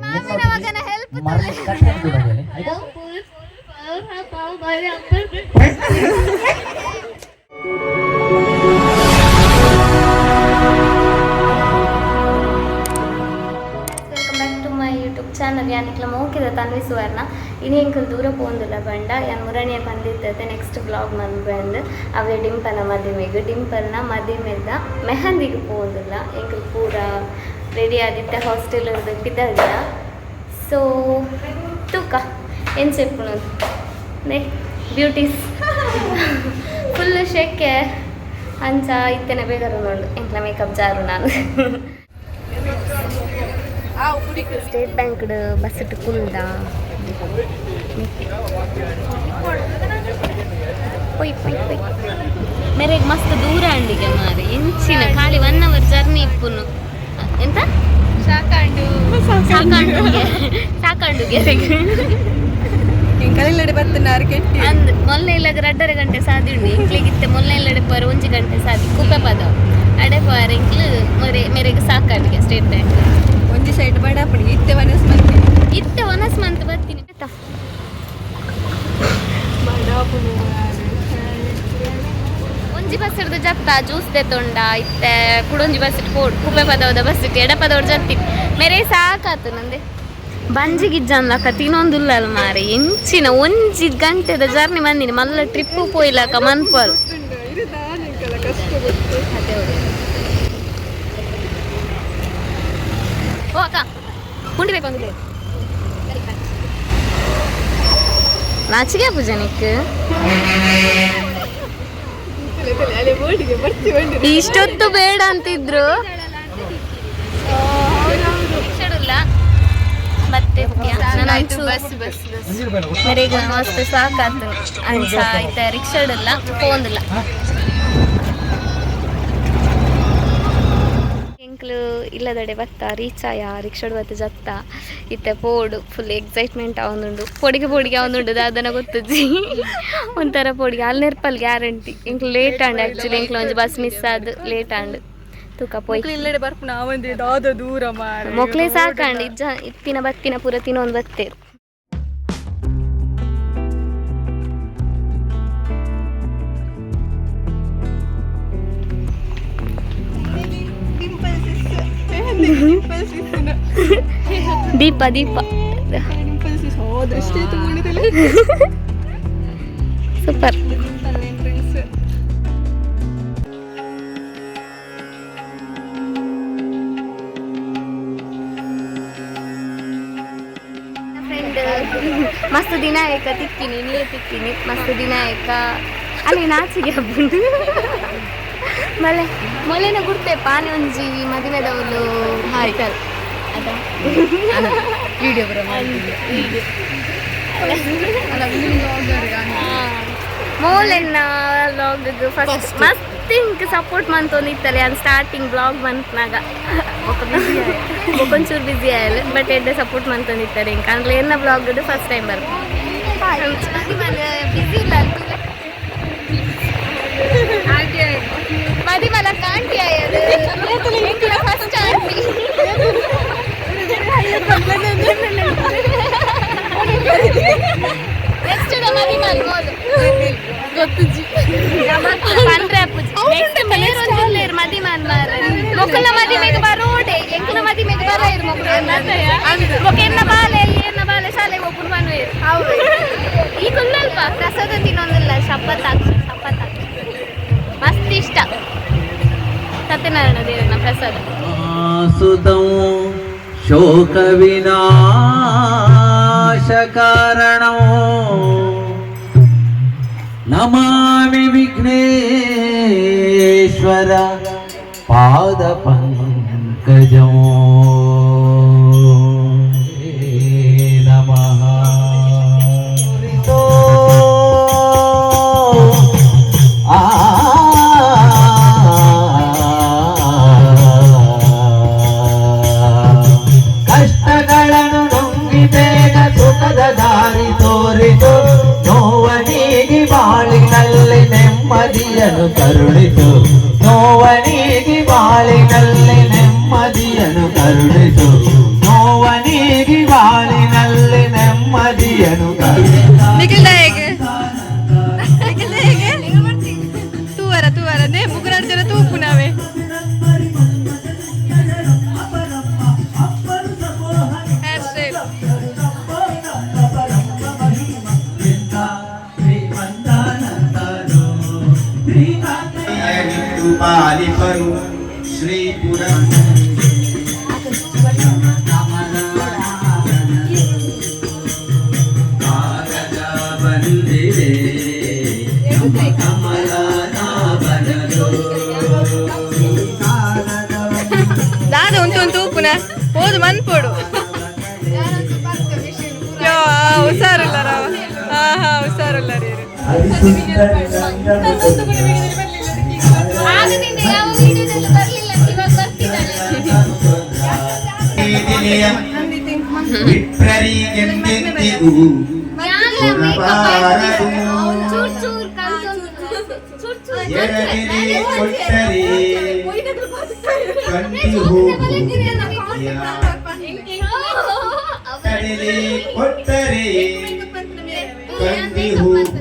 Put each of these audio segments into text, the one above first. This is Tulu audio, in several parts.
ಮಾಮಿನ ಮಗನ ಹೆಲ್ಪ್. Welcome back to my YouTube channel. ಯಾನಿಕ್ಲ ಮೋಕಿದ ತನ್ವಿ ಸುವರ್ಣ. ಇನಿ ಎಂಕಲ್ ದೂರ ಪೋಂದುಲ್ಲ ಬಂಡ ಯಾನ್ ಮುರಣಿಯ ಬಂದಿದ್ದತೆ ನೆಕ್ಸ್ಟ್ ಬ್ಲಾಗ್ ಬಂದು ಅವೇ ಡಿಂಪನ ಮದಿಮೆಗ್, ಡಿಂಪಲ್ನ ಮದಿಮೆದ ಮೆಹಂದಿಗೆ ಪೋಂದುಲ್ಲ. ಎಂಕಲ್ ಪೂರ ರೆಡಿ ಆದಿತ್ತೆ, ಹಾಸ್ಟೆಲ್ ಪಿದರ್ದ. ಸೊ ತೂಕ ಎಂಚ ಇಪ್ಪುನು. ನೇ ಬ್ಯೂಟೀಸ್ ಫುಲ್ ಶೆಕೆ ಅಂಚ ಇತ್ತೇನೆ ಬೇಗ ನೋಡು. ಎಂಕ್ಲ ಮೇಕಪ್ ಜಾರು. ನಾನು ಸ್ಟೇಟ್ ಬ್ಯಾಂಕ್ ಬಸ್ ಕುಲ್ದ. ಪೊಯ್ ಪೊಯ್ ಪೊಯ್. ಮೇರೆಗ್ ಮಸ್ತ್ ದೂರ ಅಂಡಿಗೆ ಮಾರೆ. ಎಂಚಿನ ಖಾಲಿ 1 ಅವರ್ ಜರ್ನಿ ಇಪ್ಪುನು ಎಂತ? ಸಾಕಾಂಡು. ಸಾಕಾಂಡುಗೆ, ಸಾಕಾಂಡುಗೆ. ಕಲಿಲ್ಲಡೆ ಬತ್ತನಾರು ಕೆಟ್ಟಿ. ಅಂದ್ ಮೊನ್ನೆ ಇಲ್ಲಗ 2.5 ಗಂಟೆ ಸಾದಿ ಉಂಡು ಇಂಕ್ಲಿಗೆ. ಇತ್ತೆ ಮೊನ್ನೆ ಇಲ್ಲಡೆ ಪೋರ 1 ಗಂಟೆ ಸಾದಿ. ಕುಪ್ಪೆ ಪದವು ಅಡೆ ಪೋರ ಇಂಕ್ಲು ಮೊರೆ ಮೇರೆಗೆ ಸಾಕಾಂಡಿಗೆ ಸ್ಟೇಟ್ ಬ್ಯಾಂಕ್. ಒಂಜಿ ಸೈಡ್ ಬಡಾಪಣಿ ಇತ್ತೆ ವನಸ್ ಮಂತಿ. ಇತ್ತೆ ಒನಸ್ ಮಂತ್ ಬರ್ತೀನಿ ಆಯ್ತಾ? ಬಡಾಪುನು. ಒಂಜಿ ಬಸ್ ಹಿಡ್ದು ಜತ್ತ ಜ್ಯೂಸ್ ತೊಂಡ. ಇತ್ತೆ ಕುಡೊಂಜಿ ಬಸ್ ಇಟ್ಟು ಪೋಡು. ಕುಪ್ಪೆ ಪದವದ ಬಸ್ ಇಟ್ಟು ಎಡಪದವ್ರು ಜತ್ತಿ. ಮೇರೆ ಸಾಕಾತು ನಂದೆ. ಬಂಜಿ ಗಿಜ್ಜನ್ಲಕ್ಕ ತಿನ್ನೊಂದುಲ್ಲ ಮಾರಿ. ಎಂಚಿನ 1 ಗಂಟೆದ ಜರ್ನಿ ಬಂದಿನಿ. ಮಲ್ಲ ಟ್ರಿಪ್ ಪೋಯ್ಲಕ್ಕ ಮನ್ಪಲ್. ಕಷ್ಟ ಗೊತ್ತು. ಓ ಅಕ್ಕ, ಪುಂಡಿ ಬೇಕು ಅಂದ್ರೆ ನಾಚಿಗೆ ಪೂಜನಿಕ್. ಅಲ್ಲಿ ಬೋರ್ಡಿಗೆ ಬರ್ತಿ ಬಂಡಿ. ಇಷ್ಟೊತ್ತು ಬೇಡ ಅಂತಿದ್ರು. ರಿಕ್ಷಾಡುಲ್ಲ ಮತ್ತೆ. Bus bus bus. ಮೇರೆಗೆ ಮಸ್ತ್ ಸಾಕಾತು. ಅಂಚ ಆಯ್ತ ರಿಕ್ಷಾಡುಲ್ಲ ಪೋಂದಿಲ್ಲ. ಎಂಕ್ಲು ಇಲ್ಲದಡೆ ಬತ್ತ ರೀಚ್ ಆಯ. ರಿಕ್ಷಾಡ್ ಬತ್ತ ಜತ್ತ. ಇತ್ತೆ ಪೋಡು. ಫುಲ್ ಎಕ್ಸೈಟ್ಮೆಂಟ್ ಆವೊಂದುಂಡು. ಪೊಡಿಗೆ ಪೊಡಿಗೆ ಆವೊಂದುಂಡು. ದಾದನ ಗೊತ್ತುಜ್ಜಿ, ಒಂಥರ ಪೊಡಿಗೆ. ಅಲ್ಲಿ ನೆರ್ಪಲ್ ಗ್ಯಾರಂಟಿ. ಎಂಕ್ಲು ಲೇಟ್ ಆಂಡ್ ಆ್ಯಕ್ಚುಲಿ. ಎಂಕ್ಲು ಒಂಜಿ ಬಸ್ ಮಿಸ್ ಆದ್ ಲೇಟ್ ಆಂಡ್. ತೂಕ ಪೋಯ್. ಇಲ್ಲಡೆ ಬರ್ಪುನ ಆವಂದಿ ದಾದ ದೂರ ಮಾರೆ. ಮೊಕ್ಲೆ ಸಾಕಂಡ್. ಇಜ್ಜ ಇತ್ತಿನ ಬತ್ತಿನ ಪೂರ ತಿನ್ನೊಂದು ಬತ್ತೇರು. ಡಿಂಪಲ್ಸ್. ದೀಪ ದೀಪ. ಡಿಂಪಲ್ಸ್ ಹೋದಷ್ಟೇ ತಗೊಂಡಿದ್ದಲ್ಲ. ಸೂಪರ್. ಡಿಂಪಲ್ ಎಂಟ್ರೆನ್ಸ್. ಫ್ರೆಂಡ್ ಮಸ್ತ್ ದಿನ ಆಯ್ಕ ತಿಕ್ಕಿನಿ, ನೀರು ತಿಕ್ಕಿನಿ ಮಸ್ತ್ ದಿನ ಆಯ್ಕ. ಅಲ್ಲಿ ನಾಚಿಗೆ ಹಬ್ಬುಂಡು. ಮಲೆ ಮೊಲೆನ ಗುರ್ತೆ ಪಾನೆ ಒಂಜಿ ಮದಿಮೆದವಳು ಹಾಯ್ತಲ್ ಅದ. ವಿಡಿಯೋ ಬರ ಅಲ್ಲ. ಮೋಲೆನ್ನ ವ್ಲಾಗ್ ಫಸ್ಟ್ ಮಸ್ತ್ ಇಂಕ್ ಸಪೋರ್ಟ್ ಮಂತೊಂದಿತ್ತಲ್ಲ. ನಾನು ಸ್ಟಾರ್ಟಿಂಗ್ ಬ್ಲಾಗ್ ಮಂತ್ನಾಗ ಒಂಚೂರು ಬ್ಯುಸಿ ಆಯಲ್, ಬಟ್ ಎಡ್ಡೆ ಸಪೋರ್ಟ್ ಮಂತೊಂದಿತ್ತಾರೆ ಇಂಕ್. ಅಂದ್ರೆ ಎನ್ನ ಬ್ಲಾಗ್ ಫಸ್ಟ್ ಟೈಮ್ ಬರ್ತೀನಿ. ಬ್ಯುಸಿ ಇಲ್ಲ. ಮದಿಮಲ ಕಾಂಟಿ ಆಯದು ಫಸ್ಟ್ ಆಂಟಿ. ನೆಕ್ಸ್ಟ್ ಮದಿಮಲ್ ಮೋಲು ಗೊತ್ತುಜ್ಜಿ. ಪಂಡ್ರೆ ಅಪ್ಪುಜಿ. ನೆಕ್ಸ್ಟ್ ಮೇರೊಂಜುಲ್ಲೇರ್ ಮದಿಮಾನ್ ಮಾರ್ರೆ. ಮೊಕ್ಕಲ್ನ ಮದಿಮೆಗ್ ಬರೋಡೆ, ಎಂಕುಲ ಮದಿಮೆಗ್ ಬರ ಇರು ಮೊಕ್ಕಲು. ಮೊಕ್ಕ ಎನ್ನ ಬಾಲೆ, ಎನ್ನ ಬಾಲೆ ಶಾಲೆಗೆ ಒಬ್ಬರು ಮನುವೇರು. ಈ ಕುಲ್ಲಲ್ಪ ಪ್ರಸಾದ ತಿನ್ನೊಂದಿಲ್ಲ. ಶಪತ್ ಹಾಕು, ಶಪತ್ ಹಾಕು. ಮಸ್ತ್ ಇಷ್ಟ ಸತ್ಯನಾರಾಯಣ ದೇವರನ ಪ್ರಸಾದ. ಸುತಂ ಶೋಕವಿನಾಶಕಾರಣಂ ನಮಾಮಿ ವಿಘ್ನೇಶ್ವರ ಪಾದಪಂಕಜಂ ನಮಃ. ಆ ಕಷ್ಟಗಳನ್ನು ನುಂಗಿ ಬೇಗ ಸುಖದ ದಾರಿ ತೋರಿತು. ನೋವ ನೀಗಿ ಬಾಳಿನಲ್ಲಿ ನೆಮ್ಮದಿಯನ್ನು ಕರುಣಿಸು. ನೋವ ನೀಗಿ ಬಾಳಿನಲ್ಲಿ ನೆಮ್ಮದಿಯನ್ನು ಕರುಣಿಸು. ನೋವ ನೀಗಿ ಶ್ರೀ ಪುರ ಕಾಗದ ಬಂದಿದೆ ನಮ್ಮ ಕಮಲನಾಭನದು. ದಾದ ಉಂಟು ಉಂಟು ಉಪ್ಪುನ ಹೋದು ಮನ್ಪೋಡು. ಯಾ ಹುಷಾರಿಲ್ಲ ರಾವ. ಹಾ ಹಾ, ಹುಷಾರಿಲ್ಲ ರೀ. ಆಗದಿಂದ ಯಾವ ವಿಡಿಯೋದಲ್ಲೂ ಬರ್ಲಿಲ್ಲ ಅಂತ ಇವಾಗ ಬರ್ತಿದ್ದಾಳೆ. ವಿಪ್ರರಿಗೆಂದೆಂದಿಗೂ ಯಾರ್ಲ ಮೇಕಪ್ ಹಾಕ್ತಿದ್ದಾರೆ? ಚೂರ್ ಚೂರ್ ಕಲ್ತು ಚೂರ್ ಚೂರ್. ಎರಡಿರಿ ಕೊಟ್ಟರೆ ಕಂಡಿ ಹೋಗು. ಕಡಿಲಿ ಕೊಟ್ಟರೆ ಕಂಡಿ ಹೋಗು.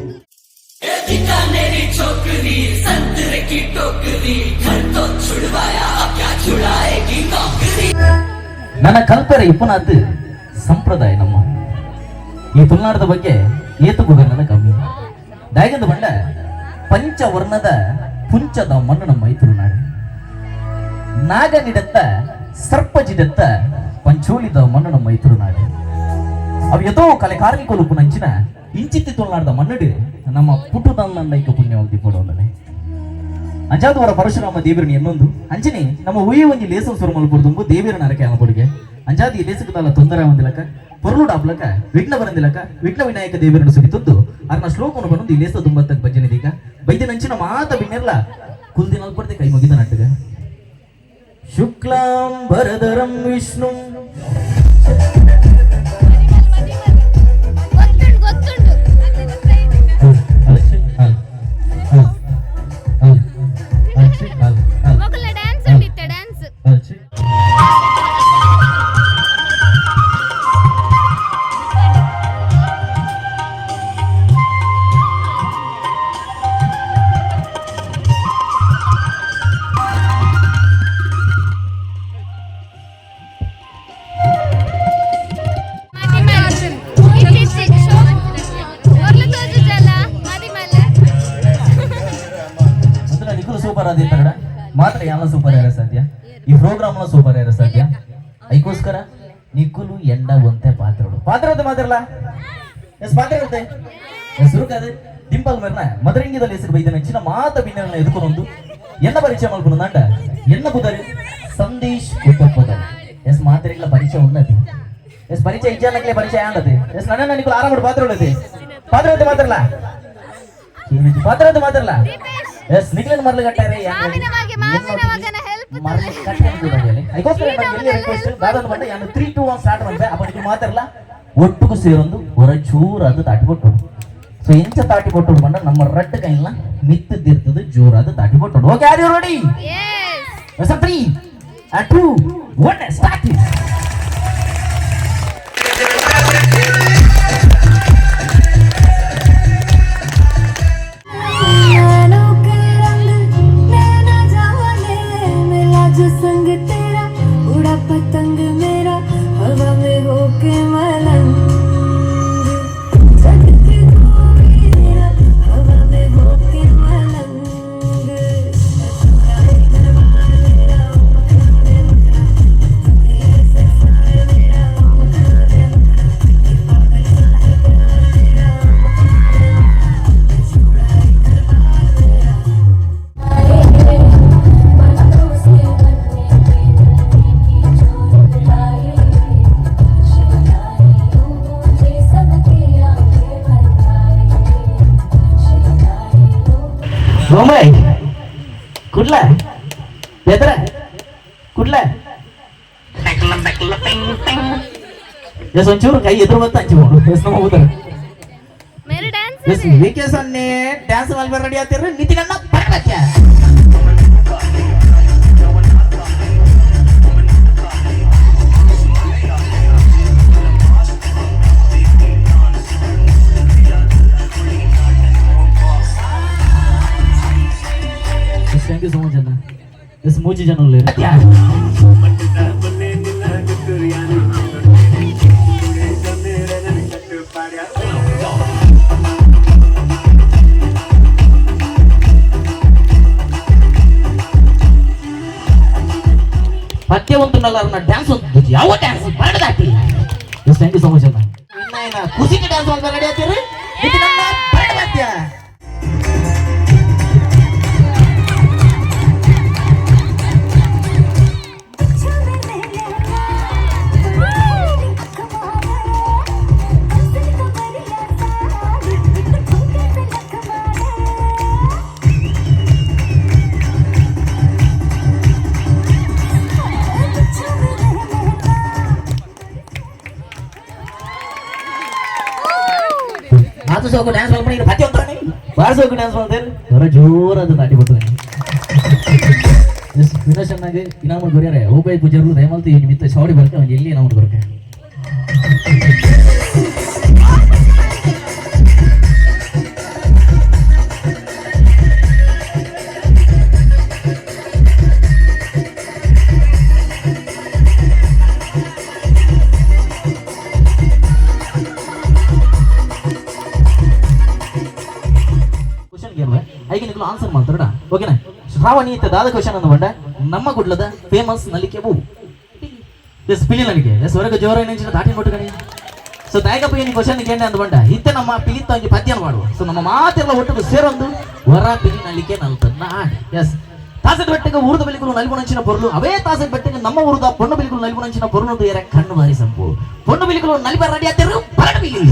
ನನ್ನ ಕಲ್ಪರೆ ಇಪ್ಪನಾದ್ದು ಸಂಪ್ರದಾಯ. ನಮ್ಮ ಈ ತುಳುನಾಡದ ಬಗ್ಗೆ ಏತು ನನ್ನ ಕಮ್ಮಿ ದಾಯಗಂದ ಬಂಡ ಪಂಚವರ್ಣದ ಪುಂಚದ ಮಣ್ಣು ನಮ್ಮ ಈ ತುಳುನಾಡು. ನಾಗನಿಡತ್ತ ಸರ್ಪಜಿಡತ್ತ ಪಂಚೋಳಿದ ಮಣ್ಣು ನಮ್ಮ ಈ ತುಳುನಾಡು. ಅವು ಎದೋ ಕಲೆ ಕಾರ್ಮಿಕರು ಪುನಂಚಿನ ಇಂಚಿತ್ತಿ ತುಳುನಾಡದ ಮಣ್ಣುಡು ನಮ್ಮ ಪುಟ್ಟುದನ್ನೈಕ ಪುಣ್ಯವಾಗಿ ಪಡೋದನೆ ಅಂಜಾದವರ ಪರಶುರಾಮ ದೇವರని ಎನ್ನೊಂದು ಅಂಚನೆ ನಮ್ಮ ಉಯ್ಯ ಒಂಜಿ ಲೇಸಂ ಸುರು ಮಲ್ಪುರ್ದುಂಬು ದೇವಿರ ನರಕೆ ಅನಪೊಡಿಗೆ. ಅಂಜಾದಿ ಈ ಲೇಸಕ್ಕೆ ತೊಂದರೆ ಒಂದಿಲಕ ಪೊರ್ಲುಡ ಅಪ್ಲಕ ವಿಘ್ನ ಬರಂದಿಲಕ ವಿಘ್ನ ವಿನಾಯಕ ದೇವರನ್ನು ಸುಗಿತದ್ದು ಅರ್ನ ಶ್ಲೋಕವನ್ನು ಬಂದು ಈ ಲೇಸ ತುಂಬತ್ತ ಭಜನೆ ದೀಗ ಬೈದಿನಂಚಿನ ಮಾತ ಬಿನ್ನೆರ್ಲ ಕುಲ್ದಿನ ಅಲ್ಪಡ್ದೆ ಕೈ ಮುಗಿದ ನಟ್ಟಗ. ಶುಕ್ಲಾಂ ಭರದರಂ ವಿಷ್ಣು. ಗೊತ್ತುಂಟು ಗೊತ್ತುಂಟು. ಮೊಗಲ ಡ್ಯಾನ್ಸ್ ಉಂಡಿತ್ತ ಡ್ಯಾನ್ಸ್. ಮೊದಲ ನಿಖಿಲ್ ಸೂಪರ್ ಆದಿತ್ತಾರಡ ಮಾತ್ರ ಎಲ್ಲ ಸೂಪರ್ ಯಾರ ಸಾಧ್ಯ? ಈ ಪ್ರೋಗ್ರಾಮ್ ಸೂಪರ್ ಯಾರ ಸಾಧ್ಯ? ಐಕೋಸ್ಕರ ನಿಖುಲು ಎಂಡ ಒಂತೆ ಪಾತ್ರಗಳು ಪಾತ್ರದ ಮಾತ್ರಲ್ಲ. ಎಸ್ ಪಾತ್ರ ಇರುತ್ತೆ ಎಸ್ ಅದು ಡಿಂಪಲ್ ಮೆರ್ನ ಮದರಂಗಿದಲ್ಲಿ ಹೆಸರು ಬೈದ ನಂಚಿನ ಮಾತ ಬಿನ್ನೆಲ್ಲ ಎದುಕೊಂದು ಎನ್ನ ಪರಿಚಯ ಮಲ್ಪುನ ನಂಡ ಎನ್ನ ಬುದರಿ ಸಂದೇಶ್ ಕುತ್ತಪ್ಪದ. ಎಸ್ ಮಾತ್ರೆಗಳ ಪರಿಚಯ ಉನ್ನತಿ. ಎಸ್ ಪರಿಚಯ ಇಜ್ಜಾನಕ್ಲೆ ಪರಿಚಯ ಆಂಡತೆ. ಎಸ್ ನನ್ನ ನಿಖುಲು ಆರಾಮ ಪಾತ್ರ ಉಳ್ಳತೆ ಪಾತ್ರ ಮಾತ್ರಲ್ಲ ಪಾತ್ರದ ಮಾತ್ರಲ್ಲ. ಎಸ್ ನಿಖಿಲನ್ ಮರ್ಲು ಕಟ್ಟಾರೆ. ಮಾವಿನ ಮಗೆ, ಮಾವಿನ ಮಗನ help. ಮರ್ಲು ಕಟ್ಟೆ ಅದಕ್ಕೋಸ್ಕರ ಎಲ್ಲಿ ರಿಕ್ವೆಸ್ಟ್ ದಾದನ ಬಂದ ಯಾನು 3 2 1 ಸ್ಟಾರ್ಟ್ ಬಂದೆ ಅಪ್ಪ ನಿಖಿಲ್ ಮಾತಾಡಲ್ಲ ಒಟ್ಟುಗೂ ಸೇರೊಂದು ಹೊರ ಚೂರಾದ ತಾಟಿ ಕೊಟ್ಟೋಡು. ಸೊ ಎಂಚ ತಾಟಿ ಕೊಟ್ಟೋಡು ಬಂಡ ನಮ್ಮ ರಡ್ಡು ಕೈಲ ಮಿತ್ತದಿರ್ತದೆ ಜೋರಾದ ತಾಟಿ ಕೊಟ್ಟೋಡು. Okay, are you ready? Yes. 3 2 1 start. नैनों के रंग नैना जाने, मिला जो संग तेरा, उड़ा पतंग मेरा हवा में होके मलंग। जग के कोई मेरा हवा में होके मलंग। ಬೊಂಬೈ ಕುಡ್ಲ ಬೆದ್ರ ಕುಡ್ಲ. ಎಸ್ ಒಂಚೂರು ಕೈ ಎದುರು ಬತ್ತ ಹಂಚಿ ಬೋಡು. ಎಸ್ ನಮ್ಮ ಹೋಗ್ತಾರೆ. ಮೇರೆ ಡ್ಯಾನ್ಸ್. ಎಸ್ ವಿಕೆ ಸೊನ್ನೆ ಡ್ಯಾನ್ಸ್ ಮಲ್ಬ ರೆಡಿ ಆಗ್ತಿರ ನಿತಿನ್ ಅಣ್ಣ ಪರಲಕ್ಕೆ. Thank you so much ಅಣ್ಣ. ಎಸ್ ಮೂಜಿ ಜನ ಉಲ್ಲೇರು. ಪದ್ಯ ಒಂದು ಡ್ಯಾನ್ಸ್ ಒಂದು ಯಾವ dance ಬರಡದಾಟಿ. Yes, thank you so much ಅಣ್ಣ. ಖುಷಿಗೆ ಡ್ಯಾನ್ಸ್ ಮಾಡ್ತಾರೆ, ರೆಡಿ ಆಗ್ತೀರಿ? ಇದು ನಮ್ಮ ಬರಡ ವಾದ್ಯ. ಮಾತು ಸೋಕು ಡ್ಯಾನ್ಸ್ ಮಾಡ್ಕೊಂಡು ಪದ್ಯ ಅಂತಾನೆ ಬಾಳ ಸೋಕು ಡ್ಯಾನ್ಸ್ ಮಾಡ್ತಾರೆ, ಹೊರ ಜೋರಾದ ನಾಟಿ ಬಿಟ್ಟು. ಎಸ್, ವಿನಾಶ್ ಅಣ್ಣಗೆ ಇನಾಮ ಗುರಿಯಾರೆ ಓಬೈ ಪೂಜಾರು ದಯಮಾಲ್ತು ಈ ನಿಮಿತ್ತ ಶಾವಡಿ ಬರ್ಕೆ ಅವ್ನು ಎಲ್ಲಿ ಇನಾಮ ಬರ್ಕೆ. ಕ್ವಶನ್ ಕೇಳುವೆ, ಐಗೆ ನಿಕಲು ಆನ್ಸರ್ ಮಾಡ್ತಾರಡ, ಓಕೆನಾ? ಶ್ರಾವಣಿ ಇತ್ತ ದಾದ ಕ್ವಶನ್ ಅಂದ ಬಂಡ, ನಮ್ಮ ಗುಡ್ಲದ ಫೇಮಸ್ ನಲಿಕೆ ಹೂ? ಎಸ್, ಪಿಲಿ ನಲಿಕೆ. ಎಸ್, ಹೊರಗೆ ಜೋರ ನೆಂಚಿನ ದಾಟಿ ಕೊಟ್ಟು ಕಣಿ. ಸೊ ದಾಯಕಪ್ಪ ಏನು ಕ್ವಶನ್ ಕೇಂದ್ರ ಅಂದ ಬಂಡ, ಇತ್ತ ನಮ್ಮ ಪಿಲಿತ್ತ ಒಂಜಿ ಪದ್ಯ ಮಾಡುವ. ಸೊ ನಮ್ಮ ಮಾತೆಲ್ಲ ಒಟ್ಟಿಗೆ ಸೇರೊಂದು ಹೊರ ಪಿಲಿ ನಲಿಕೆ ನಲ್ತನ್ನ ಆಡಿ. ಎಸ್, ತಾಸದ ಬೆಟ್ಟಗೆ ಊರದ ಬೆಲಿಗಳು ನಲ್ಗುಣಂಚಿನ ಪೊರ್ಲು, ಅವೇ ತಾಸದ ಬೆಟ್ಟಗೆ ನಮ್ಮ ಊರದ ಪೊಣ್ಣು ಬೆಲಿಗಳು ನಲ್ಗುಣಂಚಿನ ಪೊರ್ಲು ಏರ ಕಣ್ಣು ಬಾರಿ ಸಂಪು. ಪೊಣ್ಣು ಬೆಲಿಗಳು ನಲಿಬ ರೆಡಿ ಆತಿರು ಬರಡ ಬಿಲಿ.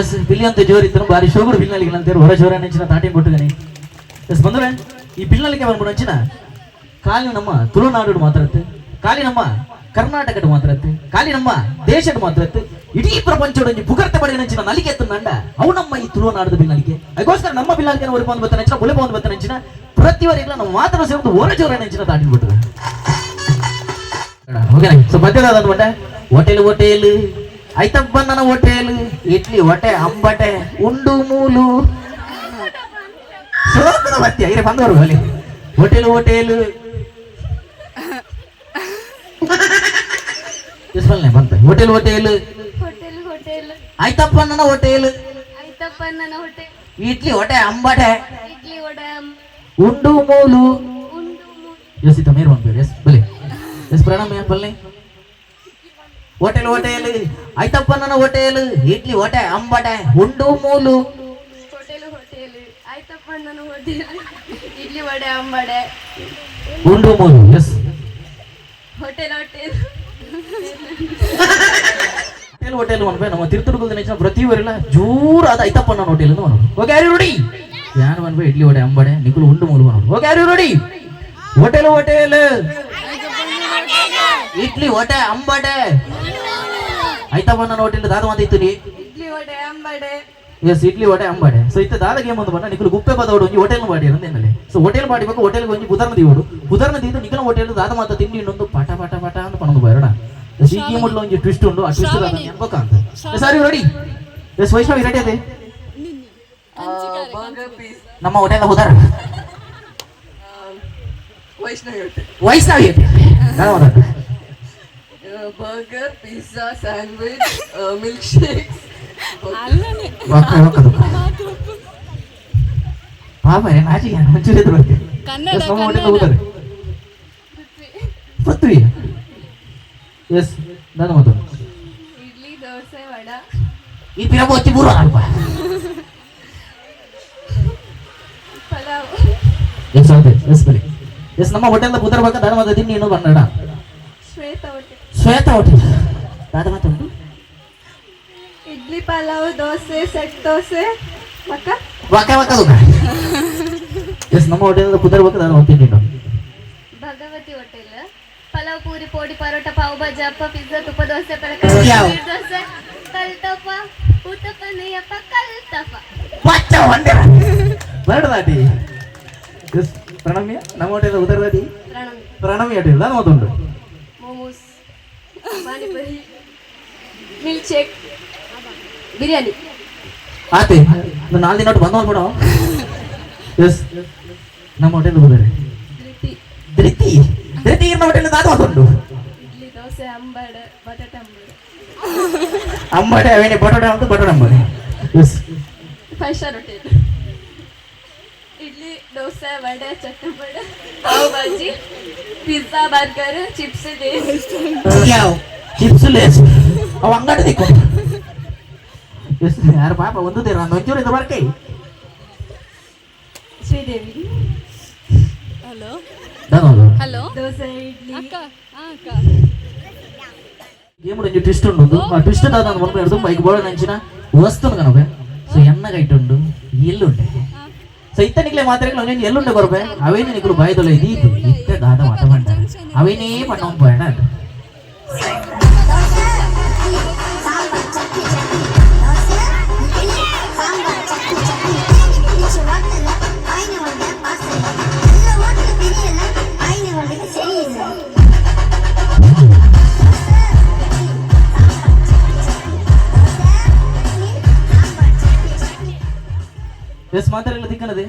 ಎಸ್, ಬಿಲ್ಲಿ ಅಂತ ಜೋರಿತ್ತು, ಬಾರಿ ಶೋಗುಡು ಬಿಲ್ನಲ್ಲಿಗೆ ಅಂತೀರು ಹೊರ ಜೋರ ನೆಂಚಿನ ತಾಟಿ ಕೊಟ್ಟುಗನಿ. ಎಸ್ ಬಂದ್ರೆ, ಈ ಬಿಲ್ನಲ್ಲಿಗೆ ಬಂದ್ಬಿಡು ಖಾಲಿ ನಮ್ಮ ತುಳುನಾಡು ಮಾತ್ರ, ಖಾಲಿ ನಮ್ಮ ಕರ್ನಾಟಕದ ಮಾತ್ರ, ಖಾಲಿ ನಮ್ಮ ದೇಶದ ಮಾತ್ರ, ಇಡೀ ಪ್ರಪಂಚದ ಒಂಜಿ ಪುಗರ್ತೆ ಪಡೆದ ನೆಂಚಿನ ನಲಿಕೆ ಎತ್ತುಂಡ ಅವು ನಮ್ಮ ಈ ತುಳುನಾಡದ ಬಿಲ್ನಲಿಕೆ. ಅದಕ್ಕೋಸ್ಕರ ನಮ್ಮ ಬಿಲ್ನಲಿಕೆ ಒಲಿಪ ಒಂದು ಬತ್ತ ನೆಂಚಿನ ಒಲಿಪ ಒಂದು ಬತ್ತ ನೆಂಚಿನ ಪ್ರತಿವರೆಗೂ ನಮ್ಮ ಮಾತ್ರ ಸೇರಿದು ಹೊರ ಜೋರ ನೆಂಚಿನ ತಾಟಿ ಬಿಟ್ಟು. ಓಕೆ, ಸೊ ಮಧ್ಯದ ಅಂದ್ಬಿಟ್ಟೆ ಹೋಟೆಲ್ ಹೋಟೆಲ್ ಐತಪ್ಪ ನನ್ನ ಹೋಟೆಲ್ ಇಡ್ಲಿ ಹೊಟೆ ಅಂಬಟೆ ಉಂಡು ಮೂಲು ಸೋತನ ಮತ್ಯ ಇರೆ ಬಂದವರು ಅಲ್ಲಿ ಹೋಟೆಲ್ ಹೋಟೆಲ್ ಇಸ್ಮಲ್ನೆ ಬಂತ ಹೋಟೆಲ್ ಹೋಟೆಲ್. Hotel hotel. ಆಯ್ತಪ್ಪ ನನ್ನ ಹೋಟೆಲ್. ಆಯ್ತಪ್ಪ ನನ್ನ ಹೋಟೆಲ್. ಇಡ್ಲಿ ಹೊಟೆ ಅಂಬಟೆ. ಇಡ್ಲಿ ವಡೆ. ಉಂಡು ಮೂಲು. ಉಂಡು ಮೂಲು. ಎಸ್, ಇತ್ತ ಮೇರ್ ಬಂದ್ಬೇರು. ಎಸ್ ಬಲಿ. ಎಸ್ ಪ್ರಣಾಮ ಬಲ್ನಿ. ಹೋಟೆಲ್ ಹೋಟೆಲ್ ಆಯ್ತಪ್ಪ ನನ್ನ ಹೋಟೆಲ್ ಇಡ್ಲಿ ಹೊಟೆ ಅಂಬಟೆ ಉಂಡು ಮೂಲು. ಹೋಟೆಲ್ ಹೋಟೆಲ್ ಆಯ್ತಪ್ಪ ನನ್ನ ಹೋಟೆಲ್ ಇಡ್ಲಿ ವಡೆ ಅಂಬಡೆ. ಉಂಡು ಮೂಲು. Yes. Hotel hotel. Hotel hotel ಅನ್ಬೆ ನಮ್ಮ ತಿರುತುರ್ಗುಲ್ದ ನೆಚ್ಚಿನ ಪ್ರತಿ ಊರಿಲ್ಲ ಜೋರಾದ ಐತಪ್ಪ ನನ್ನ ಹೋಟೆಲ್ ಅಂತ ಮಾಡೋದು. Okay, are you ready? ಯಾರು ಅನ್ಬೆ ಇಡ್ಲಿ ವಡೆ ಅಂಬಡೆ ನಿಕುಲು ಉಂಡು ಮೂಲು ಮಾಡೋದು. Okay, are you ready? Hotel hotel idli vada ಅಂಬಡೆ ಐತಪ್ಪ ನನ್ನ ಹೋಟೆಲ್ ದಾದ ಮಾತಿತ್ತು ನೀ. ಇಡ್ಲಿ ವಡೆ ಅಂಬಡೆ. ಎಸ್, ಇಡ್ಲಿ ವಡೆ ಅಂಬಡೆ. ಸೊ ಇತ್ತ ದಾದ ಗೇಮ್ ಒಂದು ಬಣ್ಣ ನಿಕುಲು ಗುಪ್ಪೆ ಪದವಡು ಒಂಜಿ ಹೋಟೆಲ್ ಮಾಡಿ ಅಂದೇನಲೆ. ಸೊ ಹೋಟೆಲ್ ಮಾಡಿಬೇಕು, ಹೋಟೆಲ್ ಒಂಜಿ ಬುಧರ್ನ ದೀವಡು, ಬುಧರ್ನ ದೀದು ನಿಕಲ ಹೋಟೆಲ್ ದಾದ ಮಾತ ತಿಂಡಿ ಇನ್ನೊಂದು ಪಟ ಪಟ ಪಟ ಅಂತ ಪಣದು ಬರೋಣ. ಎಸ್, ಈ ಗೇಮ್ ಒಂಜಿ ಟ್ವಿಸ್ಟ್ ಉಂಡು, ಆ ಟ್ವಿಸ್ಟ್ ದಾದ ಅಂತ. Yes, are you ready? Yes, Vaishnavi ready ಅದೇ? Burger piece. ನಮ್ಮ ಹೋಟೆಲ್ ಬುಧರ್. ವೈಷ್ಣವಿ ಹೋಟೆಲ್. ವೈಷ್ಣವಿ ದಾದ ಮಾತಾಡು. Burger, pizza, sandwich, milk shakes. ಒಕ್ಕ ಒಕ್ಕದು ಪಾಪ ನಾಚಿಗೆ ಒಂಚೂರು ಎದುರು ಬರ್ತೀವಿ. ಎಸ್, ನಮ್ಮ ಹೋಟೆಲ್ ಬುಧರ್ ಪೃಥ್ವಿ. ಎಸ್, ದಾದ ಮಾತಾಡು. ಇಡ್ಲಿ ದೋಸೆ ವಡ. ಈ ಪಿರಬು వచ్చి ಮೂರು ಅಲ್ಪ. ಪಲಾವ್. ಎಸ್ ಹೌದು, ಎಸ್ ಬಲಿ. ಎಸ್, ನಮ್ಮ ಹೋಟೆಲ್ ಬುಧರ್ ಬಾಕ ದಾದ ಮಾತ ತಿಂಡಿ ಇನ್ನೊಂದು ಬನ್ನಡ. ಶ್ವೇತ ಹೋಟೆಲ್. ಶ್ವೇತಾ ಹೋಟೆಲ್ ದಾದ ಮಾತುಂಟು? ಇಡ್ಲಿ, ಪಲಾವ್, ದೋಸೆ, ಸೆಟ್ ದೋಸೆ ಮಕ್ಕ. ವಾಕ ವಾಕ. ಎಸ್, ನಮ್ಮ ಹೋಟೆಲ್ ಬುಧರ್ ಬಾಕ ದಾದ ಮಾತು ತಿಂಡಿ ಇನ್ನೊಂದು. ಭಗವತಿ ಹೋಟೆಲ್ ಪಲಾವ್ ಪೂರಿ ಪೋಡಿ ಪರೋಟ ಪಾವ್ ಭಾಜಿ ಅಪ್ಪ ಪಿಜ್ಜಾ ತುಪ್ಪ ದೋಸೆ. ಯಾವ? ಪರಕ ದೋಸೆ ಕಲ್ತಪ್ಪ ಊತಪ್ಪ ನೆಯ್ಯಪ್ಪ ಕಲ್ತಪ್ಪ. ಪಚ್ಚ ಒಂದೇ ಬರಡದಾಟಿ. ಎಸ್ ಪ್ರಣಮ್ಯ, ನಮ್ಮ ಹೋಟೆಲ್ ಬುಧರ್ ದಾಟಿ? ಪ್ರಣಮ್ಯ ಹೋಟೆಲ್ ದಾದ ಮಾತುಂಟು? Momos, panipuri, milk shake, biryani. ಆತೆ ನಾಲ್ಕು ದಿನ ಬಂದ ಬಿಡ. ಎಸ್, ನಮ್ಮ ಹೋಟೆಲ್ ಬುಧರ್. ಅಂಚೆಟ್ಟಿ ಇರ್ನ ಹೋಟೆಲ್ ದಾದ ಮಾತುಂಡು ಇಡ್ಲಿ ದೋಸೆ ಅಂಬಾಡೆ ಬಟಾಟೆ ಅಂಬಾಡೆ ಅಂಬಡೆ ಅವೇನೆ ಬಟಾಟೆ ಉಂಟು ಬಟಾಟೆ ಅಂಬಡೆ yes five star hotel idli dosa vada chutney vada pav bhaji pizza burger chips Lay's chips Lay's ಅವು ಅಂಗಡಿ ದಿಕ್ಕು ಎಸ್ ಯಾರು ಪಾಪ ಒಂದು ತೀರ ಒಂಚೂರು ಇದು ಬರ್ಕೈ ಶ್ರೀದೇವಿ ಹಲೋ ದಾದ ಹಲೋ ದೋಸೆ ಇಡ್ಲಿ ಅಕ್ಕ ಅಕ್ಕ ಗೇಮ್ ಒಂಜಿ ಟ್ವಿಸ್ಟ್ ಉಂಡು ಆ ಟ್ವಿಸ್ಟ್ ದಾದ ಒಂದು ಹಿಡ್ದು ಬೈಕ್ ಬೋಳ ನಂಚಿನ ವಸ್ತುನು ಕನವೆ ಸೊ ಎನ್ನಗ ಇಟ್ಟುಂಡು ಎಲ್ಲುಂಡೆ ಸೊ ಇತ್ತನಿಕ್ಲೆ ಮಾತ್ರ ಒಂಜೊಂಜಿ ಎಲ್ಲುಂಡೆ ಕೊರ್ಪೆ ಅವೇನೆ ನಿಕುಲು ಬಾಯ್ದೊಲ ಇದೀತು ಇತ್ತ ದಾದ ಮಾತ ಪಂಡ ಅವೇನೇ ಪಣ್ಣ ಬೇಡ சாம்பார் சட்னி சட்னி தோசை இட்லி சாம்பார் சட்னி சட்னி பிடிச்ச ஹோட்டலில் ஐநூறு பார்சல் நல்ல ஹோட்டல் தெரியல ஐநூறுக்கு சரியில்லை. தோசை இட்லி சாம்பார் சட்னி சட்னி தோசை இட்லி சாம்பார் சட்னி சட்னி ಎಸ್ ಮಾತಾಡಲ್ಲ ತಿಕ್ಕನದೆ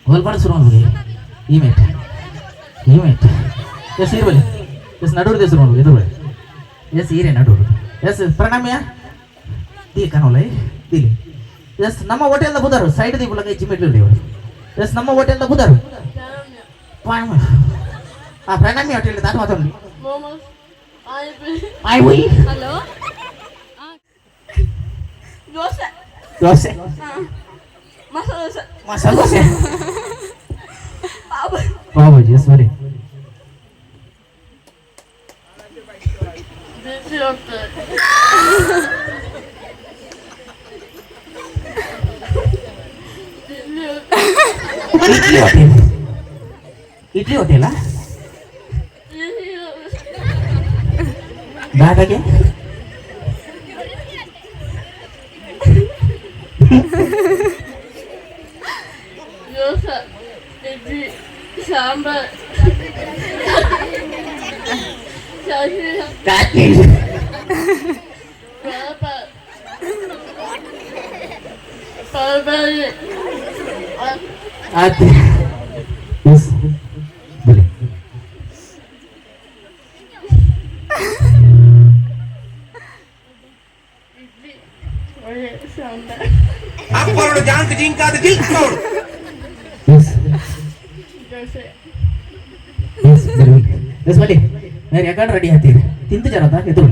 ಗೋಲ್ಪಾಡ ಶುರು ಮಾಡ್ಬಿಡಿ ಈ ಮೇಟ್ ಈ ಮೇಟ್ ಎಸ್ ಇರ್ಬಲಿ ಎಸ್ ನಡೂರು ಶುರು ಮಾಡ್ಬಿಡಿ ಎದುರು ಎಸ್ ಈರೆ ನಡೂರು ಎಸ್ ಪ್ರಣಾಮ್ಯ ದೀ ಕನೋಲ ದಿಲಿ ಎಸ್ ನಮ್ಮ ಹೋಟೆಲ್ದ ಬುದಾರು ಸೈಡ್ ದೀಪಲಕ ಜಿಮ್ಮೆಟ್ಲು ದೇವರು ಎಸ್ ನಮ್ಮ ಹೋಟೆಲ್ದ ಬುದಾರು ಆ ಪ್ರಣಾಮಿ ಹೋಟೆಲ್ ದಾದ ಮಾತಾಡಿ ಮೋಮೋಸ್ ಪಾನಿಪುರಿ ಆಯ್ ಹಲೋ ದೋಸೆ ದೋಸೆ ಮಸಾಲೆ ದೋಸೆ ಮಸಾಲೆ ದೋಸೆ ಪಾವ್ ಪಾವ್ ಭಾಜಿ ಎಸ್ ಬರಿ ಬಿಸಿ ಹೋಗ್ತದೆ ಇಡ್ಲಿ ಹೋಟೆಲ್ ಇಡ್ಲಿ ಹೋಟೆಲಾ ದಾದಾಗೆ ದೋಸೆ ಇಡ್ಲಿ ಸಾಂಬಾರ್ ಚಟ್ನಿ ಪಾಪ ಪಾವ್ ಭಾಜಿ ಆಯ್ತು ಎಸ್ ಬಲಿ ಇಡ್ಲಿ ಒಳ್ಳೆ ಸಾಂಬಾರ್ ಅಪ್ಪರೋಡು ಜಾಂಕ್ ಜಿಂಕಾದ ಜಿಲ್ಕೋಡು ಎಸ್ ದೋಸೆ ಎಸ್ ಬಲಿ ಎಸ್ ಬಲಿ ಬೇರೆ ಯಾಕಂದ್ರೆ ರೆಡಿ ಆಗ್ತೀರಿ ತಿಂದು ಜನ ಎದುರು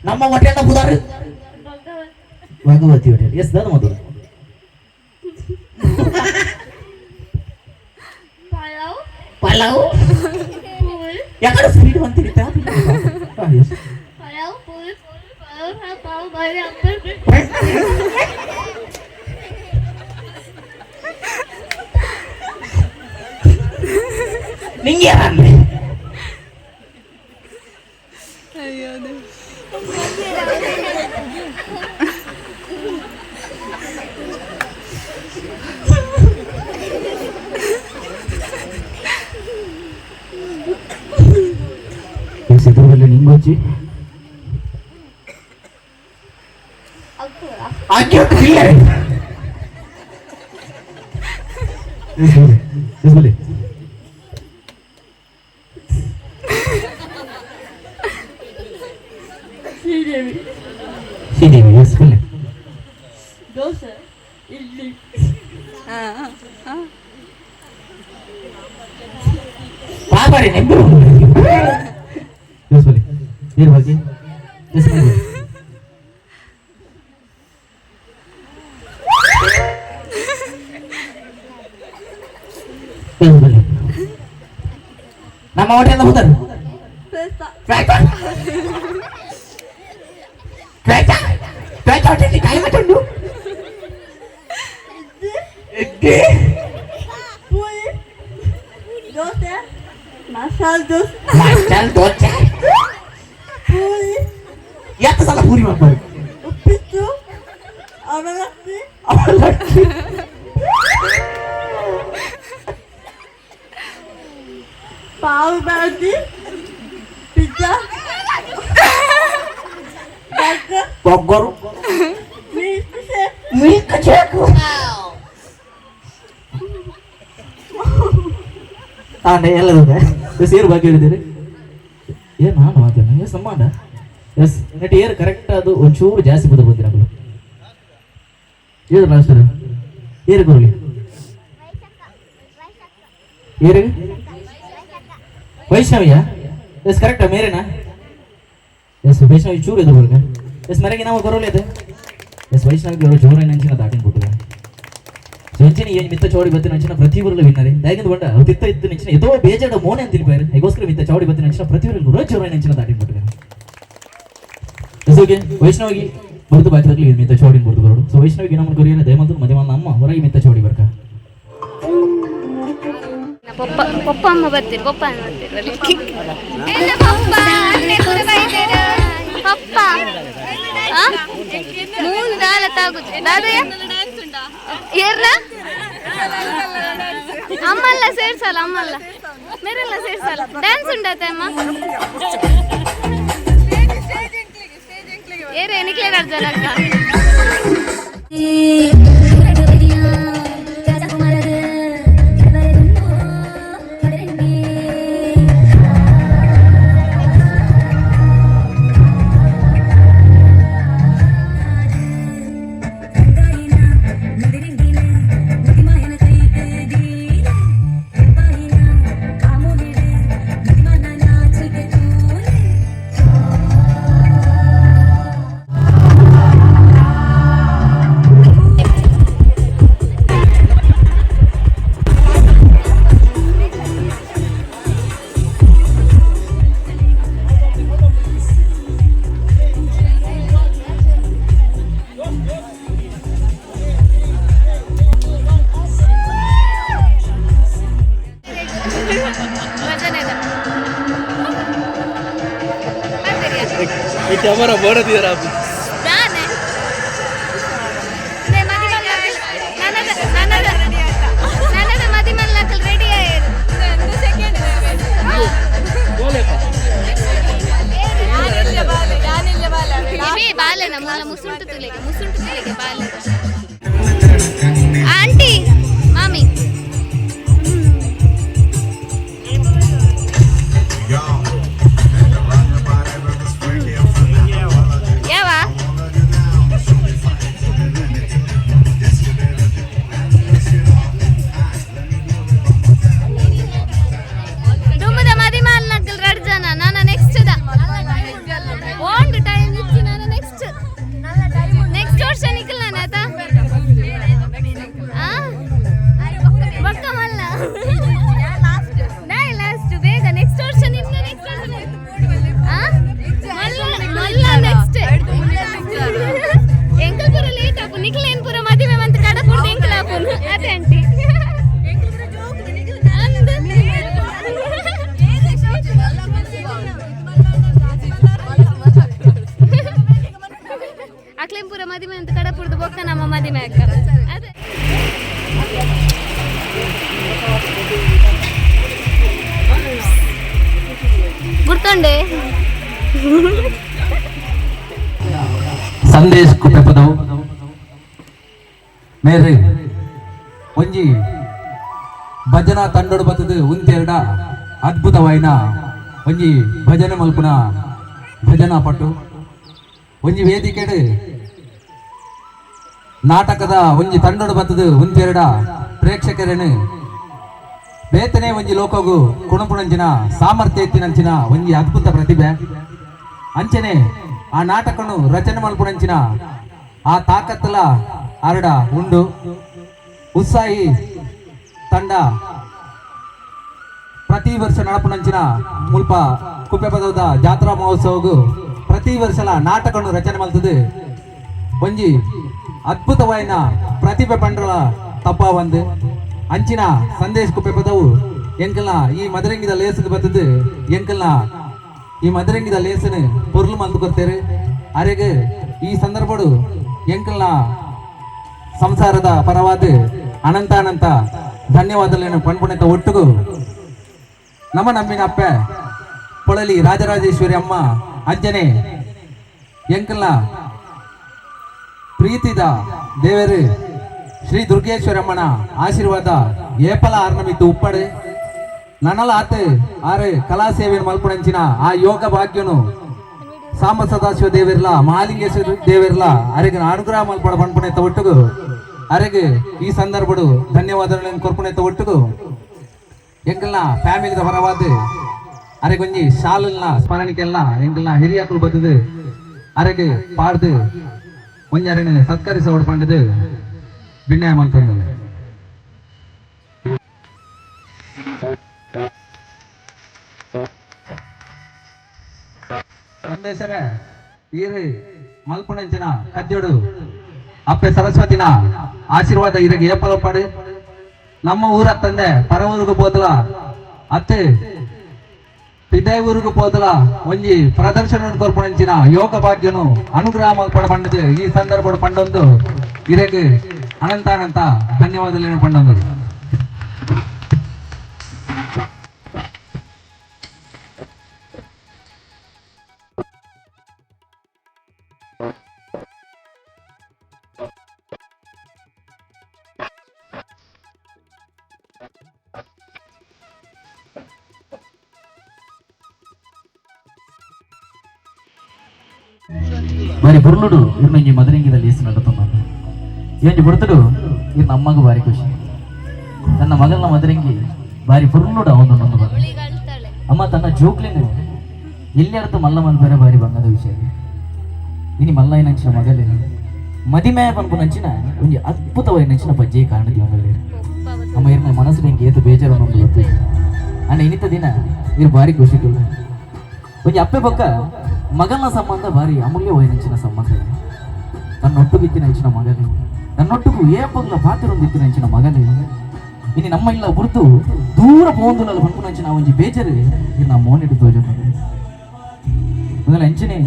ನಮ್ಮ ಹೋಟೆಲ್ನ ಬುದಾರು ಭಗವತಿ ಹೋಟೆಲ್ ಎಸ್ ದಾದ ಮೊದಲು ಪಲಾವ್ ಪಲಾವ್ ಪೂರಿ ಯಾಕಡೆ ಸ್ವೀಟ್ ಬಂತೀರಿ ಎಸ್ ಪಲಾವ್ ಪೂರಿ ಪರೋಟ ಪಾವ್ ಭಾಜಿ ಅಂಬಾಡೆ ನಿಂಗೆ ಯಾರನ್ರಿ ಎಸ್ ಎದುರುಗಲ್ಲಿ ನಿಂಗೊಚ್ಚಿ ಆಕೆ ಇಲ್ಲ ಎಸ್ ಬಲಿ ಎಸ್ ಬಲಿ ಶ್ರೀದೇವಿ ಶ್ರೀದೇವಿ ಎಸ್ ಬಲಿ ದೋಸೆ ಇಡ್ಲಿ ಪಾಪರಿ ನೆಂಬು ಎಸ್ ಬಲಿ ನೀರು ಬಾಕಿ ಎಸ್ ಬಲಿ ಎಸ್ ಬಲಿ ನಮ್ಮ ಹೋಟೆಲ್ ಹೋದರು ಹೋಟೆಲ್ ಕಾಯಿ ಮಟುಂಡು ಇಡ್ಲಿ ಪೂರಿ ದೋಸೆ ಮಸಾಲೆ ದೋಸೆ ಮಸಾಲೆ ದೋಸೆ ಪೂರಿ ಎಷ್ಟು ಸಲ ಪೂರಿ ಮಾಡ್ಬಾರ್ದು ಉಪ್ಪಿಟ್ಟು ಅವಲಕ್ಕಿ ಅವಲಕ್ಕಿ pav bhaji pizza burger ಬೊಗ್ಗರು milk shake milk shake ಆಂಡ ಎಲ್ಲದ ಎಸ್ ಏರು ಬಾಕಿ ಹೇಳಿದ್ದೀರಿ ಏ ನಾನು ಮಾತೇನ ಎಸ್ ಅಮ್ಮಾಂಡ ಎಸ್ ನೆಟ್ ಏರು ಕರೆಕ್ಟ್ ಅದು ಒಂಚೂರು ಜಾಸ್ತಿ ಬದ ಬಂದಿರ ಅಗಲು ಏರು ಲಾಸ್ಟ್ ಏರು ಕೊರಲಿ ಏರು ವೈಷ್ಣವಿಯಾ ಎಸ್ ಕರೆಕ್ಟಾ ಮೇರೇನಾ ಎಸ್ ವೈಷ್ಣವಿ ಚೂರು ಇದು ಬರ್ಗ ಎಸ್ ಮರೆಗೆ ನಾವು ಬರೋಲ್ಲ ಇದೆ ಎಸ್ ವೈಷ್ಣವಿಗೆ ಅವರು ಜೋರ ನಂಚಿನ ದಾಟಿನ ಬಿಟ್ಟು ಸೊ ಅಂಚಿನ ಏನು ಮಿತ್ತ ಚೌಡಿ ಬತ್ತಿನ ಅಂಚಿನ ಪ್ರತಿ ಊರಲ್ಲಿ ವಿನ್ನರೆ ದಾಗಿಂದ ಬಂಡ ಅವು ತಿತ್ತ ಇತ್ತು ನೆಂಚಿನ ಏದೋ ಬೇಜಾಡ ಮೋನೆ ಅಂತ ತಿಳಿಪಾರೆ ಅದಕ್ಕೋಸ್ಕರ ಮಿತ್ತ ಚೌಡಿ ಬತ್ತಿನ ಅಂಚಿನ ಪ್ರತಿ ಊರಲ್ಲಿ ರೋಜ್ ಜೋರ ನಂಚಿನ ದಾಟಿನ ಬಿಟ್ಟು ಎಸ್ ಓಕೆ ವೈಷ್ಣವಿಗೆ ಬರೆದು ಬಾಕಿದಾಗಲಿ ಮಿತ್ತ ಚೌಡಿನ ಬರೆದು ಬರೋಡು. ಸೊ ವೈಷ್ಣವಿಗೆ ನಮ್ಮ ಕೊರಿಯನ ದಯಮಂತು ಮಧ್ಯಮ ಅಮ್ಮ ಹೊರಗೆ ಮಿತ್ತ ಚೌಡಿ ಬರ್ಕ ಪಪ್ಪ ಪಪ್ಪ ಅಮ್ಮ ಬರ್ತೀರಿ, ಪಪ್ಪ ಅಮ್ಮ ಬರ್ತೀರಿ. ಪಪ್ಪ ಪಪ್ಪ ಮೂರು ದಾಲ ತಾಗುದು ದಾದಯ್ಯ ಏರ್ನ ಅಮ್ಮಲ್ಲ ಸೇರ್ಸಲ್ಲ, ಅಮ್ಮಲ್ಲ ಮೇರೆಲ್ಲ ಸೇರ್ಸಲ್ಲ. ಡ್ಯಾನ್ಸ್ ಉಂಡಾತೆ ಅಮ್ಮ ಏರೇ ನಿಕ್ಲೇರ್ ಅರ್ಜನ ಅಕ್ಕ. Camera ಬೋಡದಿರ ready ಆಯರು. ಬಾಲೆನ ಮೂಲ ಮುಸುಂಟು ತುಲೆಗೆ, ಮುಸುಂಟು ತುಲೆಗೆ ಬಾಲೆ. ಆಂಟಿ ಮಾಮಿ ಯಾವ ದುಮ್ಮದ ಮದಿಮಾಲ್ ನಗ್ಗಲ್ ರಡ್ ಜನ. ನಾನು ನೆಕ್ಸ್ಟ್ the ಓಂಡು time ಇಚ್ಚಿ. ನಾನು ನೆಕ್ಸ್ಟ್ ನೆಕ್ಸ್ಟ್ ವರ್ಷ ನಿಖಲ್ ನಾನು ಆತಾ ಆ ಬಕ್ಕ ಮಲ್ಲ ನಾಯಿ ಲಾಸ್ಟ್ ಬೇಗ ನೆಕ್ಸ್ಟ್ ವರ್ಷ ನಿಮ್ದು ನೆಕ್ಸ್ಟ್ ವರ್ಷ ಆ ಮಲ್ಲ ಮಲ್ಲ ನೆಕ್ಸ್ಟ್ ಎಂಕಲ್ ಪೂರ ಲೇಟ್ ಆಪು ನಿಖಲ್ ಏನ್ ಪೂರ ಮದಿಮೆ ಮಂತ್ ಕಡ ಪೂರ್ತಿ ಎಂಕಲ್ ಆಪುನು ಅದೇ ಆಂಟಿ. ಅಕ್ಲೇಂ ಪೂರ ಮದಿಮೆ ಅಂತ ಕಡಪುರ್ದು ಬೊಕ್ಕ ನಮ್ಮ ಮದಿಮೆ ಅಕ್ಕ ಅದೇ. ಗುರ್ತೊಂಡೆ ಸಂದೇಶ್ ಕುಪ್ಪೆಪದವು ಮೇರೆ ಒಂಜಿ ಭಜನಾ ತಂಡೊಡು ಬತ್ತದು ಉಂತೆರಡ ಅದ್ಭುತವಾಯಿನ ಒಂಜಿ ಭಜನೆ ಮಲ್ಪುನ ಭಜನಾ ಪಟ್ಟು. ಒಂಜಿ ವೇದಿಕೆಡು ನಾಟಕದ ಒಂಜಿ ತಂಡೊಡು ಬತ್ತದು ಉಂತೆರಡ ಪ್ರೇಕ್ಷಕರೇನು ಬೇತನೆ ಒಂಜಿ ಲೋಕಗು ಕುಣಪುಣಂಚಿನ ಸಾಮರ್ಥ್ಯ ಎತ್ತಿನಂಚಿನ ಒಂಜಿ ಅದ್ಭುತ ಪ್ರತಿಭೆ. ಅಂಚನೆ ಆ ನಾಟಕನು ರಚನೆ ಮಲ್ಪುಣಂಚಿನ ಆ ತಾಕತ್ತಲ ಅರಡ ಉಂಡು. ಉತ್ಸಾಹಿ ತಂಡ ಪ್ರತಿ ವರ್ಷ ನಡಪುಣಂಚಿನ ಮುಲ್ಪ ಕುಪ್ಪೆಪದದ ಜಾತ್ರಾ ಮಹೋತ್ಸವಗು ಪ್ರತಿ ವರ್ಷಲ ನಾಟಕನು ರಚನೆ ಮಲ್ತದೆ. ಒಂಜಿ ಅದ್ಭುತವಾಯಿನ ಪ್ರತಿಭೆ ಪಂಡ್ರಲ ತಪ್ಪ ಒಂದು ಅಂಚಿನ ಸಂದೇಶ್ ಕುಪ್ಪೆಪದವು ಎಂಕಲ್ನ ಈ ಮದರಂಗಿದ ಲೇಸದ ಬತ್ತದು ಎಂಕಲ್ನ ಈ ಮದರಂಗಿದ ಲೇಸನು ಪೊರ್ಲು ಮಲ್ತು ಕೊರ್ತೇರು. ಅರೆಗ್ ಈ ಸಂದರ್ಭಡು ಎಂಕಲ್ನ ಸಂಸಾರದ ಪರವಾದ ಅನಂತ ಅನಂತ ಧನ್ಯವಾದಗಳನ್ನು ಪಣ್ಪುಣೆತ ಒಟ್ಟುಗು ನಮ್ಮ ನಂಬಿನ ಅಪ್ಪೆ ಪೊಳಲಿ ರಾಜರಾಜೇಶ್ವರಿ ಅಮ್ಮ ಅಂಜನೆ ಎಂಕಲ್ನ ಪ್ರೀತಿದ ದೇವರು ಶ್ರೀ ದುರ್ಗೇಶ್ವರಮ್ಮನ ಆಶೀರ್ವಾದ ಏಪಲ ಆರ್ನಮಿತ್ತು ಉಪ್ಪಡು. ನನಲ ಆತ್ ಆರು ಕಲಾ ಸೇವೆಯನ್ನು ಮಲ್ಪುನಂಚಿನ ಆ ಯೋಗ ಭಾಗ್ಯನು ಸಾಂಬ ಸದಾಶಿವ ದೇವಿರ್ಲ ಮಹಾಲಿಂಗೇಶ್ವರ ದೇವಿರ್ಲ ಅರೆಗೆ ಅನುಗ್ರಹ ಮಲ್ಪಡ ಪನ್ಪುನೆತ್ತ ಒಟ್ಟುಗು ಅರೆಗೆ ಈ ಸಂದರ್ಭಡು ಧನ್ಯವಾದಗಳನ್ನು ಕೊರ್ಪುನೆತ್ತ ಒಟ್ಟುಗು ಎಂಕಲ್ನ ಫ್ಯಾಮಿಲಿದ ಪರವಾದ ಅರೆಗೊಂಜಿ ಶಾಲಲ್ನ ಸ್ಮರಣಿಕೆಲ್ನ ಎಂಕಲ್ನ ಹಿರಿಯಕುಲು ಬತ್ತದು ಅರೆಗೆ ಪಾಡ್ದು ಒಂಜಿ ಅರೆನ ಸತ್ಕರಿಸ ಪಂಡದು ಬಿನ್ನಯ ಮಲ್ತೊಂದು. ಸಂದೇಶರ ಈರು ಮಲ್ಪುನಂಚಿನ ಕಜ್ಜೋಡು ಅಪ್ಪೆ ಸರಸ್ವತಿನ ಆಶೀರ್ವಾದ ಇರಗೆ ಏಪಲಪಾಡು ನಮ್ಮ ಊರ ತಂದೆ ಪರ ಊರಿಗೆ ಪೋತಲ ಅತ್ತೆ ಪಿದಾಯಿ ಊರಿಗೆ ಪೋತಲ ಒಂಜಿ ಪ್ರದರ್ಶನ ಕೊರ್ಪುನಂಚಿನ ಯೋಗ ಭಾಗ್ಯನು ಅನುಗ್ರಹ ಮಲ್ಪಡ ಪಂಡದು ಈ ಸಂದರ್ಭ ಪಂಡೊಂದು ಇರೆಗ್ ಅನಂತ ಅನಂತ ಧನ್ಯವಾದಗಳನ್ನು ಪಂಡೊಂದು. ಬಾರಿ ಬುರ್ಲುಡು ಇರ್ನೊಂಜಿ ಮದರಿಂಗಿದ ಲೇಸ್ ನಡತೊಂದು ಒಂಜಿ ಬುಡ್ತುಡು ಇರ್ನ ಅಮ್ಮಗ ಬಾರಿ ಖುಷಿ. ತನ್ನ ಮಗಲ್ನ ಮದರಿಂಗಿ ಬಾರಿ ಬುರ್ಲುಡು ಅವನು ಬರ ಅಮ್ಮ ತನ್ನ ಜೋಕ್ಲಿನ ಎಲ್ಲಿ ಮಲ್ಲ ಮಲ್ಪೆರೆ ಬಾರಿ ಬಂಗದ ವಿಷಯ. ಇನಿ ಮಲ್ಲಯ್ಯನಂಚಿನ ಮಗಲೇ ಮದಿಮೆ ಪನ್ಪುನಂಚಿನ ಒಂಜಿ ಅದ್ಭುತವಾಯಿನಂಚಿನ ಪಜ್ಜೆ ಕಾರಣ ದಿವಂಗಲ್ಲಿ ಅಮ್ಮ ಇರ್ನ ಮನಸ್ಸು ಎಂಕ್ ಏತು ಬೇಜಾರು ಅನ್ನೊಂದು ಗೊತ್ತು. ಅಂಡ ಇನಿತ ದಿನ ಇರು ಬಾರಿ ಖುಷಿ ತುಳ್ಳೆ. ಒಂಜಿ ಅಪ್ಪೆ ಬೊಕ್ಕ ಮಗನ ಸಂಬಂಧ ಬಾರಿ ಅಮೂಲ್ಯವಾಯಿನಂಚಿನ ಸಂಬಂಧ. ತನ್ನೊಟ್ಟುಗಿತ್ತಿನಂಚಿನ ಮಗನೇ, ತನ್ನೊಟ್ಟುಗು ಏಪಗ್ಲ ಪಾತಿರೊಂದಿತ್ತಿನಂಚಿನ ಮಗನೇ, ಇನಿ ನಮ್ಮ ಇಲ್ಲ ಬುರ್ತು ದೂರ ಪೋಂದುಲಲ್ಲ ಪನ್ಪುನಂಚಿನ ಒಂಜಿ ಬೇಜಾರು ಇನ್ನು ಮೋನಿಡು ತೋಜೊಂದು. ಮೊದಲ ಅಂಚನೆ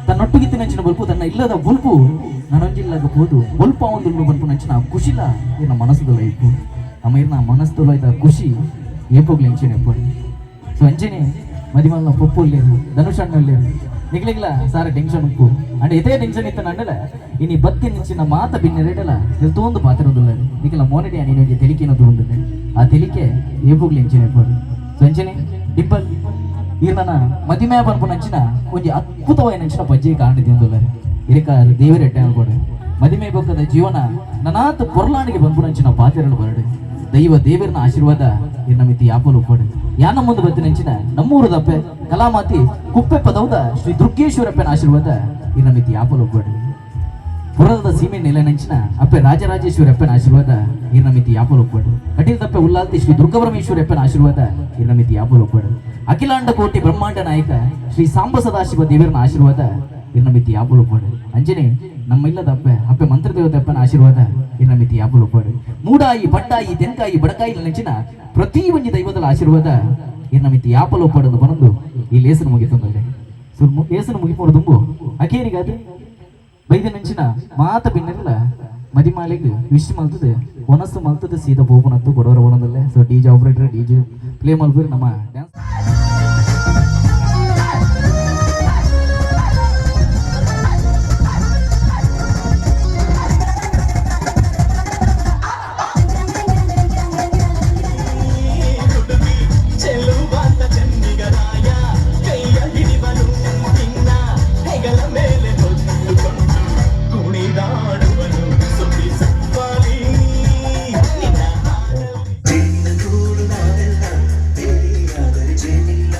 ತನ್ನೊಟ್ಟುಗಿತ್ತಿನಂಚಿನ ಬಲ್ಪು ತನ್ನ ಇಲ್ಲದ ಬುಲ್ಪು ನನೊಂಜಿಲ್ಲಾಗ ಪೋದು ಬೊಲ್ಪ ಒಂದು ಪನ್ಪುನಂಚಿನ ಖುಷಿಲ ಇನ್ನ ಮನಸ್ಸುದಲ್ಲ ಇಪ್ಪು. ನಮ್ಮ ಇರ್ನ ಮನಸ್ಸುದಲ್ಲ ಇದ್ದ ಖುಷಿ ಏಪೋಗ್ಲಿ ಅಂಚನೆ ಎಪ್ಪಡು. ಸೊ ಅಂಚನೆ ಮದಿಮಲ್ನ ಪೊಪ್ಪು ಇಲ್ಲೇನು ಧನುಷ್ ಅಣ್ಣ ಇಲ್ಲೇನು ನಿಗ್ಲಿಗ್ಲ ಸಾರ ಟೆನ್ಷನ್ ಉಪ್ಪು ಅಂಡ್ ಇದೇ ಟೆನ್ಷನ್ ಇತ್ತ ನಂಡಲ ಇನಿ ಬತ್ತಿ ನಿಂಚಿನ ಮಾತ ಬಿನ್ನೆರಡಲ ತೋಂದು ಪಾತಿರೋದಿಲ್ಲ ನಿಖಲ ಮೋನಡಿ ನೀನೊಂಜಿ ತೆಲಿಕೆನ ತೋಂದಿಲ್ಲ ಆ ತೆಲಿಕೆ ಏಪೋಗ್ಲಿ ಅಂಚನೆ ಎಪ್ಪಡು. ಸೊ ಅಂಚನೆ ಡಿಂಪಲ್ ಈರ್ನ ಮದಿಮೆ ಪನ್ಪುನಂಚಿನ ಒಂಜಿ ಅದ್ಭುತವಾಯಿನಂಚಿನ ಪಜ್ಜೆ ಕಾರಣ ದಿಂದುಲ್ಲಾರೆ ಇರಕ ದೇವರ ಎಟ್ಟೆ ಅನ್ಕೊಡು ಮದಿಮೆ ಬೊಕ್ಕದ ಜೀವನ ನನಾತ್ ಪೊರ್ಲಾಣಿಗೆ ಪನ್ಪುನಂಚಿನ ಪಾತೆರಲು ಬರಡು ದೈವ ದೇವರನ ಆಶೀರ್ವಾದ ಇರ್ನ ಮಿತಿ ಯಾಪಲು ಉಪ್ಪಡು. ಯಾನ ಮುಂದೆ ಬತ್ತಿನಂಚಿನ ನಮ್ಮೂರು ದಪ್ಪೆ ಕಲಾಮಾತಿ ಕುಪ್ಪೆ ಪದೌದ ಶ್ರೀ ದುರ್ಗೇಶ್ವರಪ್ಪನ ಆಶೀರ್ವಾದ ಇರ್ನ ಮಿತಿ ಯಾಪಲು ಉಪ್ಪಡು. ಪುರದ ಸೀಮೆ ನೆಲೆನಂಚಿನ ಅಪ್ಪೆ ರಾಜರಾಜೇಶ್ವರಪ್ಪನ ಆಶೀರ್ವಾದ ಇರ್ನ ಮಿತಿ ಯಾಪಲು ಉಪ್ಪಡು. ಕಟೀಲ್ ತಪ್ಪೆ ಉಲ್ಲಾಲ್ತಿ ಶ್ರೀ ದುರ್ಗಪರಮೇಶ್ವರಪ್ಪನ ಆಶೀರ್ವಾದ ಇರ್ನ ಮಿತಿ ಯಾಪಲು ಉಪ್ಪಡು. ಅಖಿಲಾಂಡ ಕೋಟಿ ಬ್ರಹ್ಮಾಂಡ ನಾಯಕ ಶ್ರೀ ಸಾಂಬ ಸದಾಶಿವ ದೇವರನ ಆಶೀರ್ವಾದ ಇರ್ನ ಮಿತಿ ಯಾಪಲು ಉಪ್ಪಡು. ಅಂಜನೆ ನಮ್ಮ ಇಲ್ಲದ ಅಪ್ಪೆ ಅಪ್ಪೆ ಮಂತ್ರದೇವತೆ ಅಪ್ಪನ ಆಶೀರ್ವಾದ ಇರ್ನ ಮಿತಿ ಯಾಪಲು ಉಪ್ಪಡು. ಮೂಡಾಯಿ ಪಟ್ಟಾಯಿ ತೆನ್ಕಾಯಿ ಬಡಕಾಯಿ ನಂಚಿನ ಪ್ರತಿ ಒಂಜಿ ದೈವದ ಆಶೀರ್ವಾದ ಇರ್ನ ಮಿತಿ ಯಾಪಲು ಉಪ್ಪಡು ಬನೊಂದು ಈ ಲೇಸನು ಮುಗಿತಂದಲ್ಲೇ. ಸೊ ಲೇಸನು ಮುಗಿಪೋಡು ದುಂಬು ಅಕೇರಿಗಾದ್ರೆ ಬೈದ ನಂಚಿನ ಮಾತ ಬಿನ್ನೆಲ್ಲ ಮದಿಮಾಲೆಗ್ ವಿಶ್ ಮಲ್ತದೆ ಒನಸ್ಸು ಮಲ್ತದೆ ಸೀದಾ ಪೋಪುನತ್ತು ಕೊಡವರ ಓನದಲ್ಲೇ. So D J operator D J play ಮಲ್ಪುರಿ ನಮ್ಮ ಡ್ಯಾನ್ಸ್. ಜೇನಿನ ಗೂಡು ನಾವೆಲ್ಲ ಬೇರೆಯಾದರೆ ಜೇನಿಲ್ಲ.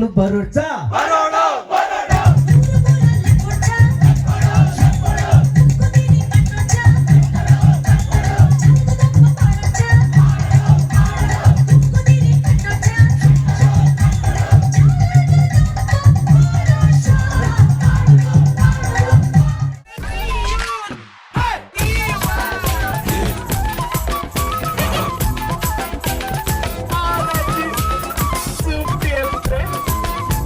ನಿಕ್ಲು ಬರುಡ್ಚ.